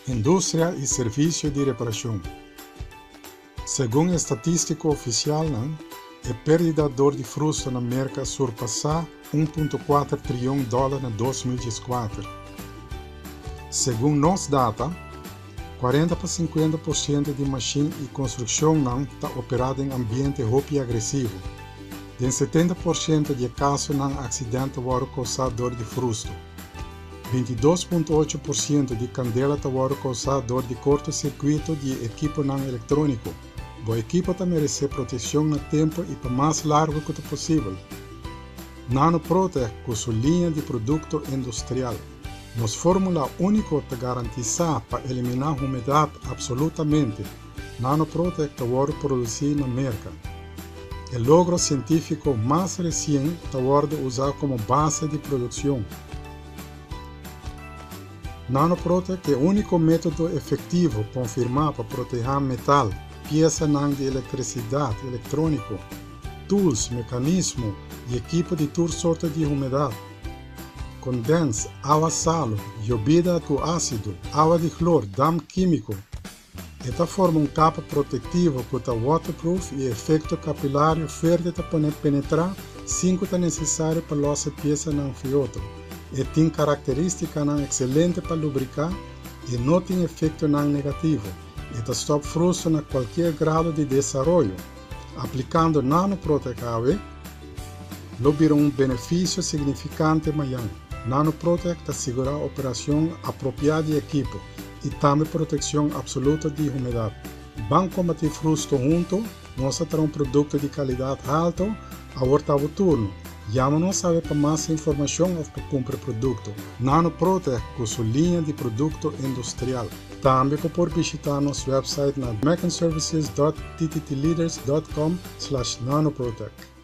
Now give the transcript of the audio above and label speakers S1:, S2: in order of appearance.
S1: Industria i servisio di reparashon. Segun estatístiko ofisialnan, e pérdida dor di frusto na Merka a surpasá 1.4 trion dòler na 2014. Segun nos data, 40 pa 50% di mashin i konstrukshonnan ta operá den ambiente hopi agresivo. Den 70% di e kasonan aksident ta wòrdu kousá dor di frusto. 22.8% di kandela ta wòrdu kousá dor di korto sirkuito di e ekiponan elektróniko. Bo ekipo ta meresé protekshon na tempu i pa mas largu ku ta posibel. Nano Protect ku su liña di produkto industrial. Nos fórmula úniko ta garantisá pa eliminá humedat apsolutamente. Nano Protect ta wòrdu produsí na Merka. E logro sientífiko mas resien ta wòrdu usá komo base di produkshon. Nano Protect ta e úniko método efektivo konfirmá pa protehá metal, piesanan di elektrisidat elektróniko, tools, mekanismo i ekipo di tur sorto di humedat, kondens, awa salu, yobida ku ásido, awa di hlor, dam kímiko. E ta forma un kapa protektivo ku ta waterproof i e efekto kapilario fuerte ta pone penetrá sin ku ta nesesario pa lòs e piesanan fi otro. E tin karakterístikanan ekselente pa lubriká i no tin efektonan negativo. E ta stòp frusto na kualkier grado di desaroyo. Aplikando Nano Protect awe lo bira un benefisio signifikante mayan. Nano Protect ta sigurá operashon apropiá di ekipo i tambe protekshon apsoluto di humedat. Ban kombatí frusto hunto, nos ta traha un produkto di kalidat halto, awor ta bo turno. Yama nos awe pa mas informashon òf pa kumpra produkto. Nano Protect ku su liña di produkto industrial. Tambe bo por bishitá nos wèpsait na mecanservices dot tttleaders dot com slash nanoprotect.